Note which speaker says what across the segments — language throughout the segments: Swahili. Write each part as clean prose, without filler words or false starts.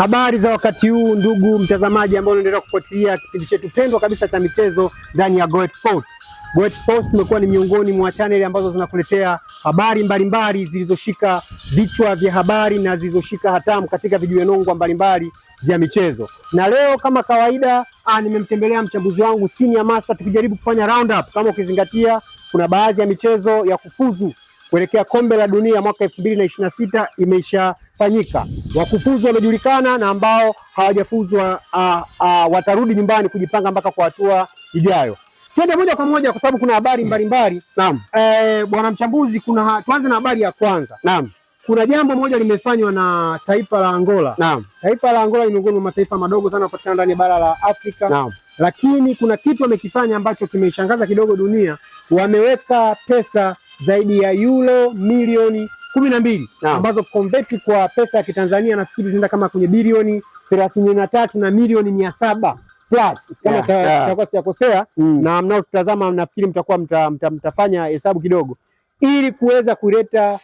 Speaker 1: Habari za wakati huu ndugu mtazamaji ambao unaendelea kufuatilia kipindi chetu pendwa kabisa cha michezo ndani ya Goet Sports. Goet Sports tumekuwa ni miongoni mwa chaneli ambazo zinakuletea habari mbalimbali zilizoshika vichwa vya habari na zilizoshika hatamu katika vijiwe nongwa mbalimbali vya michezo. Na leo kama kawaida, nimemtembelea mchambuzi wangu Senior Masa tukijaribu kufanya round up, kama ukizingatia kuna baadhi ya michezo ya kufuzu kuelekea Kombe la Dunia mwaka 2026 imeshafanyika. Wakufuzu wamejulikana na ambao hawajafuzwa watarudi nyumbani kujipanga mpaka kwa hatua ijayo. Twende moja kwa moja kwa sababu kuna habari mbalimbali.
Speaker 2: Naam.
Speaker 1: Bwana mchambuzi, kuna tuanze na habari ya kwanza.
Speaker 2: Naam.
Speaker 1: Kuna jambo moja limefanywa na taifa la Angola.
Speaker 2: Naam.
Speaker 1: Taifa la Angola ni miongoni mwa mataifa madogo sana kupatikana ndani ya bara la Afrika.
Speaker 2: Naam.
Speaker 1: Lakini kuna kitu wamekifanya ambacho kimeishangaza kidogo dunia. Wameweka pesa zaidi ya euro milioni 12 ambazo convert kwa pesa ya Kitanzania nafikiri zinaenda kama kwenye bilioni 33 na milioni 700 plus kama nitakuwa sijakosea. Na mnaotazama nafikiri mtakuwa mtafanya hesabu kidogo ili kuweza kuleta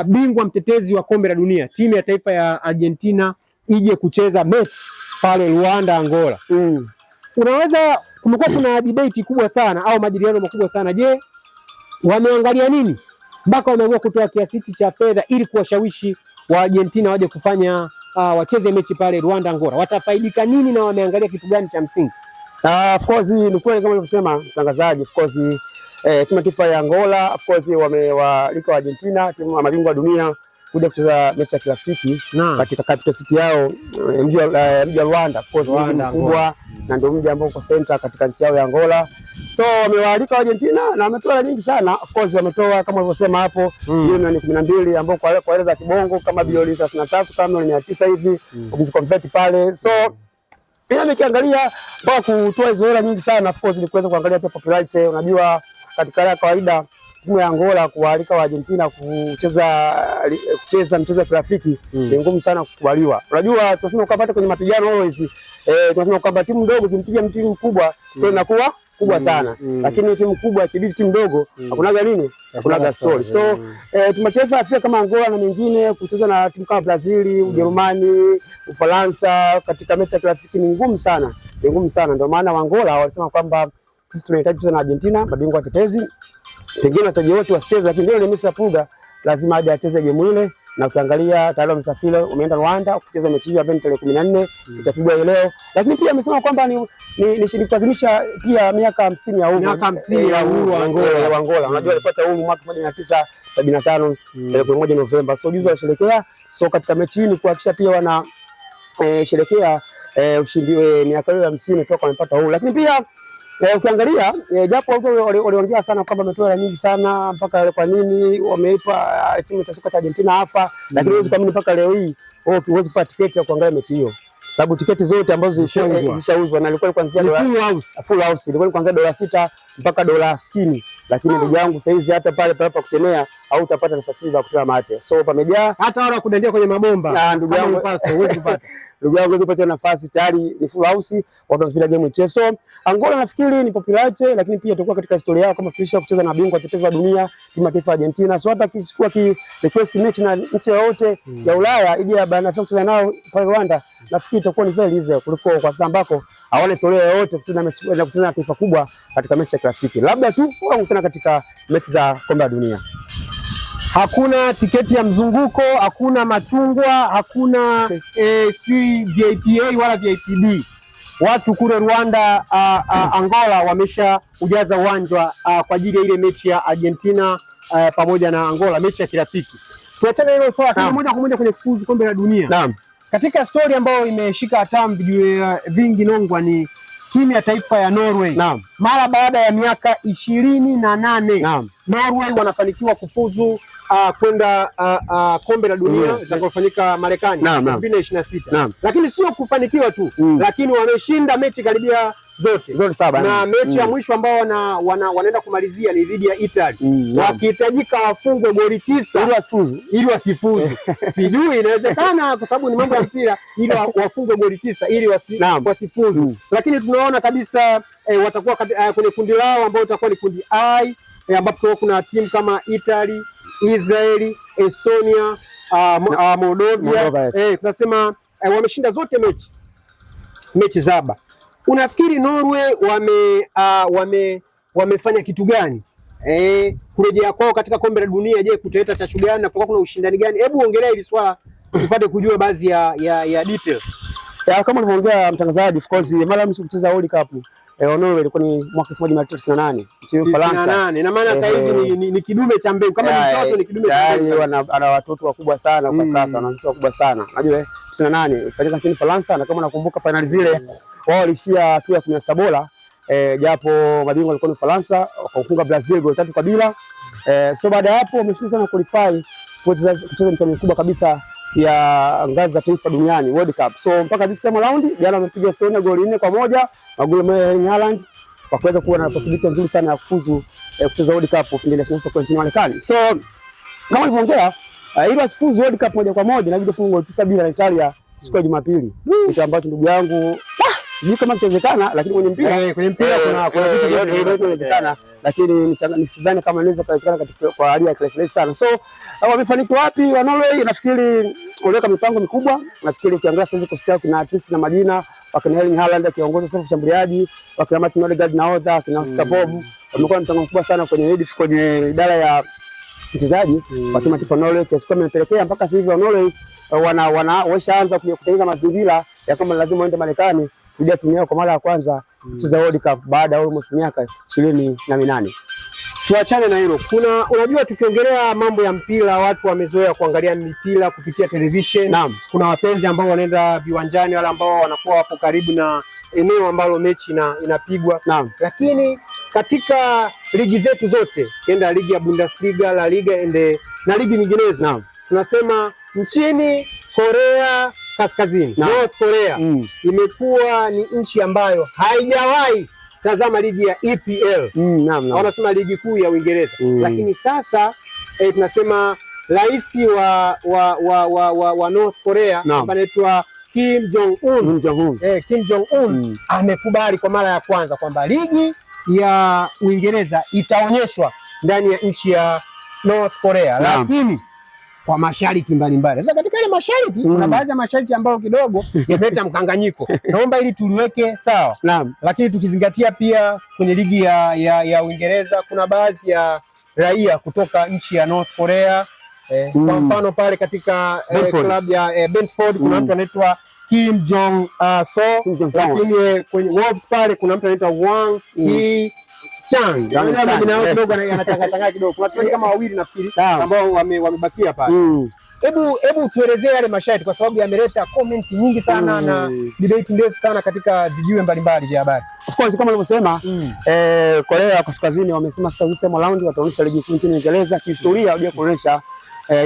Speaker 1: bingwa mtetezi wa Kombe la Dunia timu ya taifa ya Argentina ije kucheza mechi pale Luanda, Angola. Unaweza, kumekuwa kuna debate kubwa sana au majadiliano makubwa sana. Je, wameangalia nini mpaka wameamua kutoa kiasi hichi cha fedha ili kuwashawishi wa Argentina waje kufanya wacheze mechi pale Luanda, Angola? Watafaidika nini na wameangalia kitu gani cha msingi?
Speaker 2: Of course ni kweli kama ulivyosema mtangazaji, of course timu ya taifa ya Angola of course wamewaalika wa Argentina, timu ya mabingwa wa dunia, kuja kucheza mechi ya kirafiki katika capital city yao, mji wa Luanda, of course mji mkubwa na ndio mji ambao uko center katika nchi yao ya Angola. So wamewaalika Argentina na wametoa hela nyingi sana. Of course wametoa kama ulivyosema hapo milioni 12 ambao kwa hela za kibongo kama bilioni 33 kama milioni 900 hivi ukiziconvert pale. So pia nikiangalia mpaka kutoa hizo hela nyingi sana, of course ni kuweza kuangalia pia popularity. Unajua katika hali ya kawaida timu ya Angola kuwaalika wa Argentina kucheza mchezo wa kirafiki ni ngumu sana kukubaliwa. Unajua tunasema kwamba hata kwenye mapigano always tunasema kwamba timu ndogo ikimpiga timu mkubwa story inakuwa kubwa sana. Lakini timu kubwa ikibidi timu ndogo hakunaga nini? Hakunaga story. So timu taifa ya Afrika kama Angola na mengine kucheza na timu kama Brazil, Ujerumani, Ufaransa katika mechi ya kirafiki ni ngumu sana. Ni ngumu sana. Ndio maana Angola walisema kwamba sisi tunahitaji kucheza na Argentina, mabingwa watetezi. Pengine wachezaji wote wasicheze, lakini leo Messi Pulga lazima aje acheze game ile, na ukiangalia tayari wamesafiri, umeenda Rwanda kucheza mechi hiyo ambayo tarehe 14 itapigwa leo. Lakini pia amesema kwamba ni kuadhimisha pia miaka 50 ya uhuru,
Speaker 1: miaka 50 ya uhuru wa
Speaker 2: Angola. Wa Angola. Unajua walipata uhuru mwaka 1975 tarehe 11 Novemba. So juzi walisherehekea. So katika mechi hii ni kuhakikisha pia wana sherekea ushindi miaka hiyo 50 toka wamepata uhuru. Lakini pia ukiangalia japo watu waliongea sana kwamba wametoa hela nyingi sana mpaka kwa nini wameipa timu ya soka ya Argentina AFA, lakini huwezi kuamini mpaka leo hii wewe huwezi kupata tiketi ya kuangalia mechi hiyo, sababu tiketi zote ambazo zishauzwa na ilikuwa kuanzia dola
Speaker 1: full house,
Speaker 2: full house ilikuwa kuanzia $6 mpaka $60, lakini ndugu yangu sasa hizi hata pale pale pa kutemea au utapata nafasi ya kutoa mate, so pamejaa,
Speaker 1: hata wale kudandia kwenye mabomba.
Speaker 2: Ndugu yangu
Speaker 1: huwezi kupata
Speaker 2: ndugu yangu huwezi kupata nafasi, tayari ni full house, watu wanasubiri game ichezwe. So Angola nafikiri ni popularity, lakini pia itakuwa katika historia yao kama tulisha kucheza na bingwa tetezi wa dunia timu ya taifa ya Argentina. So hata kichukua ki request mechi na nchi yoyote ya Ulaya ije ya barani Afrika kucheza nao pale Rwanda, nafikiri itakuwa ni very easy kuliko kwa sasa ambako hawana historia yoyote kucheza mechi na kucheza na taifa kubwa katika mechi ya kirafiki, labda tu wao katika mechi za Kombe la Dunia.
Speaker 1: Hakuna tiketi ya mzunguko, hakuna machungwa, hakuna sijui VIP A wala VIP B. Watu kule Rwanda, Angola wamesha ujaza uwanja kwa ajili ya ile mechi ya Argentina pamoja na Angola, mechi ya kirafiki. Tuachane hilo swala moja kwa moja kwenye kufuzu Kombe la Dunia.
Speaker 2: Naam.
Speaker 1: Katika story ambayo imeshika hatamu vijiwe vingi nongwa ni timu ya taifa ya Norway.
Speaker 2: Naam.
Speaker 1: Mara baada ya miaka 28
Speaker 2: Naam.
Speaker 1: Norway wanafanikiwa kufuzu kwenda Kombe la Dunia litakalofanyika Marekani 2026. Lakini sio kufanikiwa tu, lakini wameshinda mechi karibia zote
Speaker 2: zote 7
Speaker 1: na mechi ya mwisho ambao wanaenda kumalizia ni dhidi ya Italy. Wakihitajika wafungwe goli 9
Speaker 2: ili wasifuzu,
Speaker 1: ili wasifuzu. Sijui inawezekana kwa sababu ni mambo ya mpira, ili wafungwe goli 9 ili wasifuzu. Lakini tunaona kabisa watakuwa kwenye kundi lao ambao itakuwa ni kundi I, ambapo kuna timu kama Italy, Israeli, Estonia, Moldovia.
Speaker 2: Moldova, yes.
Speaker 1: Tunasema Wameshinda zote mechi 7. Unafikiri Norway wamefanya kitu gani? Kurejea kwao katika kombe la dunia, je, kutaleta chachu gani na kuna ushindani gani? Hebu ongelea hili swala tupate kujua baadhi ya detail.
Speaker 2: Ya, kama ulivyoongea mtangazaji, of course mara mwisho kucheza World Cup Norway ilikuwa ni mwaka 1998 nchini Ufaransa.
Speaker 1: Na maana sasa hizi ni kidume cha mbegu, kama ni mtoto ni kidume cha mbegu.
Speaker 2: Ana watoto wakubwa sana kwa sasa, ana watoto wakubwa sana. Unajua 98 ilifanyika nchini Ufaransa, na kama nakumbuka finali zile wao walishia hatua ya 16 bora. Japo mabingwa walikuwa ni Ufaransa, wakafunga Brazil goli 3-0. So baada ya hapo wameshindwa sana qualify kucheza michuano mikubwa kabisa ya ngazi za taifa duniani World Cup. So mpaka this time around jana wamepiga Estonia goli 4-1, magoli mawili ya Erling Haaland, wakaweza kuwa na possibility nzuri sana ya kufuzu kucheza World Cup 2026 kwa nchini Marekani. So kama nilivyoongea, ili wasifuzu World Cup moja kwa moja inabidi kufunga goli 9-0 na Italia siku ya Jumapili. Kitu ambacho ndugu yangu sijui kama kitawezekana, lakini kwenye mpira
Speaker 1: kwenye mpira kuna vitu
Speaker 2: vyote vinawezekana, lakini nisidhani kama inaweza kuwezekana katika kwa hali ya kirahisi sana. So wamefanikiwa wapi wa Norway? Nafikiri waliweka mipango mikubwa. Nafikiri ukiangalia sasa kikosi chao kina artist na majina, wakina Erling Haaland akiongoza sasa ushambuliaji, wakina Martin Odegaard nahodha, wakina Oscar Bob wamekuwa na mchango mkubwa sana kwenye kwenye idara ya mchezaji wa timu ya taifa Norway, kiasi kwamba imepelekea mpaka sasa hivi wa Norway wana washaanza kutengeneza mazingira ya kwamba lazima waende Marekani kuja timu yao kwa mara ya kwanza kucheza World Cup baada ya almost miaka 28.
Speaker 1: Tuachane na hilo. Kuna unajua, tukiongelea mambo ya mpira watu wamezoea kuangalia mipira kupitia television.
Speaker 2: Naam.
Speaker 1: Kuna wapenzi ambao wanaenda viwanjani, wale ambao wanakuwa wapo karibu na eneo ambalo mechi inapigwa.
Speaker 2: Naam.
Speaker 1: Lakini katika ligi zetu zote, kenda ligi ya Bundesliga, La Liga ende na ligi nyinginezo.
Speaker 2: Naam.
Speaker 1: Tunasema nchini Korea Kaskazini, North Korea imekuwa ni nchi ambayo haijawahi tazama ligi ya EPL.
Speaker 2: Naam.
Speaker 1: Wanasema ligi kuu ya Uingereza. Lakini sasa tunasema rais wa North Korea ambaye anaitwa Kim Jong Un. Kim Jong Un amekubali kwa mara ya kwanza kwamba ligi ya Uingereza itaonyeshwa ndani ya nchi ya North Korea. Lakini kwa masharti mbalimbali. Sasa katika ile masharti kuna baadhi ya masharti ambayo kidogo yameleta mkanganyiko. Naomba ili tuliweke sawa.
Speaker 2: Naam.
Speaker 1: Lakini tukizingatia pia kwenye ligi ya Uingereza kuna baadhi ya raia kutoka nchi ya North Korea. Kwa mfano pale katika club ya Brentford kuna mtu anaitwa Kim Jong So, lakini kwenye Wolves pale kuna mtu anaitwa Wang Hee Chang. Majina yao kidogo yanachanganya kidogo. Kuna wachezaji kama wawili nafikiri ambao wamebakia pale. Hebu tuelezee yale masharti kwa sababu yameleta comment nyingi sana na debate ndefu sana katika vijiwe mbalimbali vya habari.
Speaker 2: Of course kama ulivyosema, Korea Kaskazini wamesema sasa this time around wataonyesha ligi kuu nchini Uingereza. Kihistoria hawajawahi kuonyesha,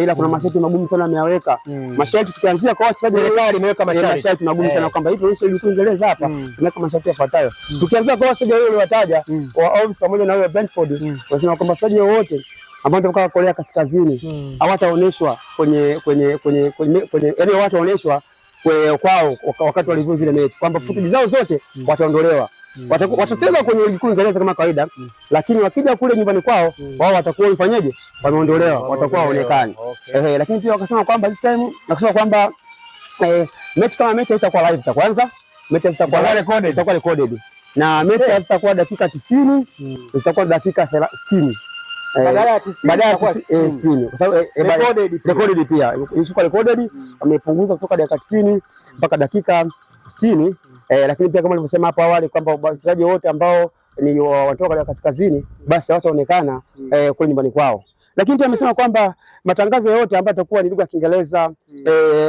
Speaker 2: ila kuna masharti magumu sana ameyaweka. Masharti tukianzia kwa wachezaji,
Speaker 1: Serikali imeweka
Speaker 2: masharti magumu sana kwamba hivi tuonyeshe ligi kuu Uingereza hapa, tumeweka masharti yafuatayo. Tukianzia kwa wachezaji wale waliowataja wa Wolves pamoja na wale wa Brentford, wanasema kwamba wachezaji wote ambao kutoka Korea Kaskazini hawataonyeshwa kwenye kwenye kwenye kwenye yaani hawataonyeshwa kwao wakati walivyo zile mechi, kwamba footage zao zote wataondolewa. Watacheza kwenye ligi kuu Uingereza kama kawaida, lakini wakija kule nyumbani kwao wao watakuwa wafanyeje? Wameondolewa, watakuwa hawaonekani. Lakini pia wakasema kwamba this time wakasema kwamba mechi kama mechi itakuwa live cha kwanza, mechi zitakuwa
Speaker 1: recorded,
Speaker 2: itakuwa recorded. Na mechi zitakuwa dakika 90, zitakuwa dakika 60.
Speaker 1: Badala ya 90
Speaker 2: Badala ya 60 kwa sababu recorded pia ilikuwa recorded, wamepunguza kutoka dakika 90 mpaka dakika 60. Lakini pia kama nilivyosema hapo awali kwamba wachezaji wote ambao ni wanatoka Korea Kaskazini basi hawataonekana kule nyumbani kwao. Lakini pia amesema kwamba matangazo yote ambayo yatakuwa ni lugha ya Kiingereza,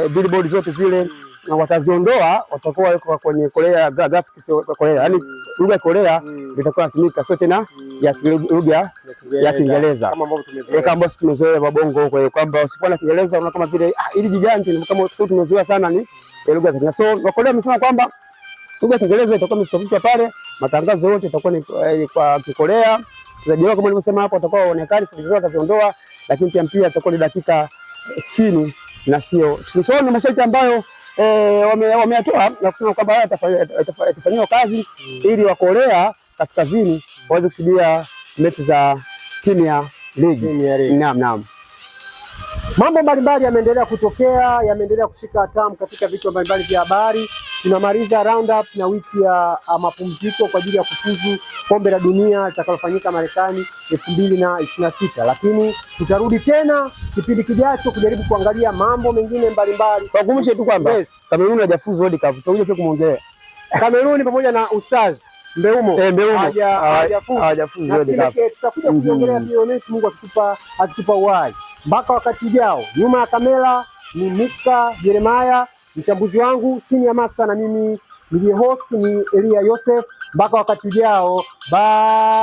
Speaker 2: billboard zote zile na wataziondoa, watakuwa wako kwenye Korea graphics ya Korea, yani lugha ya Korea itakuwa inatumika, sio tena ya lugha ya Kiingereza
Speaker 1: kama ambavyo tumezoea,
Speaker 2: kama ambavyo tumezoea mabongo huko, kwamba usipokuwa na Kiingereza unaona kama vile ili giganti, kama sio tumezoea sana ni lugha ya Kiingereza. So Wakorea wamesema kwamba lugha ya Kiingereza itakuwa imestopishwa pale, matangazo yote itakuwa ni kwa Kikorea. Wachezaji wao kama nilivyosema hapo watakuwa waonekani, futi zao wataziondoa, lakini pia mpira itakuwa ni dakika 60 na sio. So ni masharti ambayo wameyatoa na kusema kwamba haya yatafanyiwa kazi ili wa Korea Kaskazini waweze kushuhudia mechi za Premier League.
Speaker 1: Premier League.
Speaker 2: Naam, naam.
Speaker 1: Mambo mbalimbali yameendelea kutokea, yameendelea kushika hatamu katika vichwa mbalimbali vya habari. Tunamaliza round up na wiki ya mapumziko kwa ajili ya kufuzu kombe la dunia litakalofanyika Marekani 2026, lakini tutarudi tena kipindi kijacho kujaribu kuangalia mambo mengine mbalimbali.
Speaker 2: Wakumbushe tu kwamba Kamerun hajafuzu World Cup, tutakuja pia kumuongelea
Speaker 1: Kamerun pamoja na Ustaz Mbeumo
Speaker 2: Mbeumo
Speaker 1: hajafuzu
Speaker 2: World Cup.
Speaker 1: Tutakuja kuongelea hiyo mechi, Mungu akitupa uhai. Mpaka wakati ujao, nyuma ya kamera ni Mika Jeremiah, mchambuzi wangu senior master, na mimi niliye host ni Elia Yosef. Mpaka wakati ujao, bye.